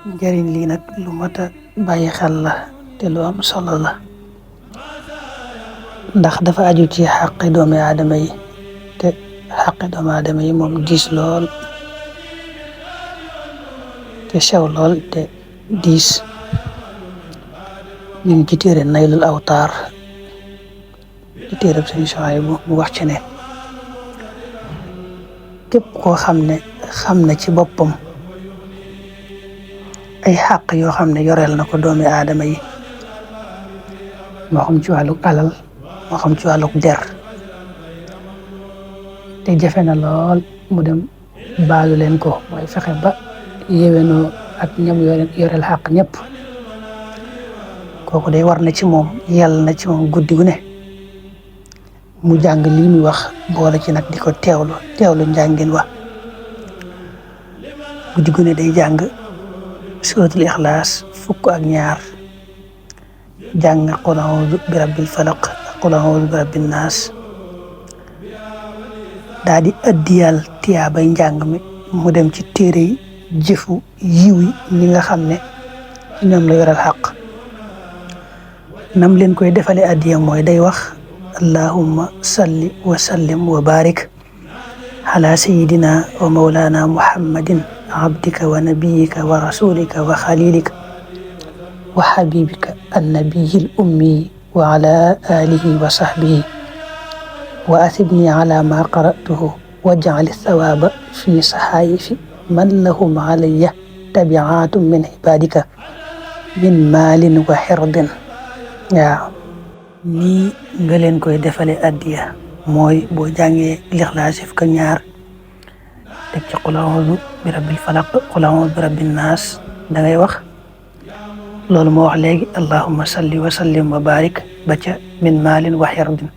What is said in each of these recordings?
njëriñ lii nag lu mat a bàyyi xel la te lu am solo la ndax dafa aju ci xaqi doomi aadama yi te xaqi doomi aadama yi moom diis lool te sew lool te diis. ñu ngi ci téere Naylul Awtaar ci téereb Sëriñ Suhaybu mu wax ci ne képp koo xam ne xam na ci boppam ay xàq yoo xam ne yoreel na ko doomi aadama yi moo xam ci wàlluk alal moo xam ci wàlluk der te jafe na lool mu dem baalu leen ko mooy fexe ba yéwénoo ak ñam yoreel xàq ñëpp kooku day war na ci moom yàlla na ci moom guddi gu ne mu jàng lii muy wax boole ci nag di ko teewlu njàngin wa guddi gu ne day jàng suratul ixlaas fukk ak ñaar jàng qul a'uudu bi rabbil falaq qul a'uudu bi rabbin naas daa di addiyal tiyaabay njàng mi mu dem ci téere yi jëfu yiw yi ñi nga xam ne ñoom la yoral xaq nam leen koy defale addiya mooy day wax allahumma salli wa sallim wa barik ala sayidina wa maulana muhammadin abdika wa nabiyika wa rasulika wa khalilika wa habibika annabiyil ummi wa ala alihi wa sahbihi wa athibni ala ma qara'tuhu waj'al thawaba fi sahaifi man lahum alayya tabi'atun min ibadika min malin wa hirdin. waaw nii nga leen koy defale addiya mooy boo jàngee lixlaas fukk ak ñaar teg ci qul a'uudu bi rabbil falaq qul a'uudu bi rabbin naas da ngay wax loolu moo wax léegi allahumma salli wa sallim wa barik ba ca min maalin wa hirdin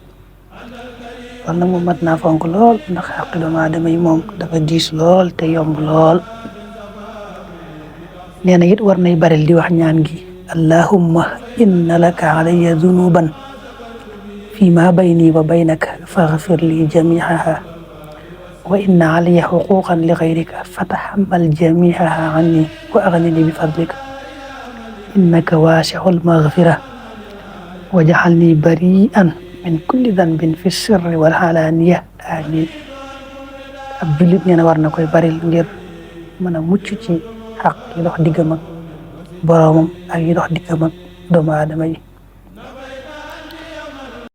loolu nag moom mat naa fonk lool ndax xaqi doomu aadama yi moom dafa diis lool te yomb lool. nee na it war nay baril di wax ñaan gi allahumma inna laka alayya dunuban fi ma bayni wa baynaka faghfir li jami'aha wa inna alayya huquqan li ghayrika fatahammal jami'aha anni wa aghnini bi fadlika innaka wasi'ul maghfira waj'alni bari'an min kulli dhanbin fi sirri wal alaniya amin. ab jullit nee na war na koy baril ngir mën a mucc ci xaq yi dox diggam ak boroomam ak yi dox diggam ak doomu aadama yi.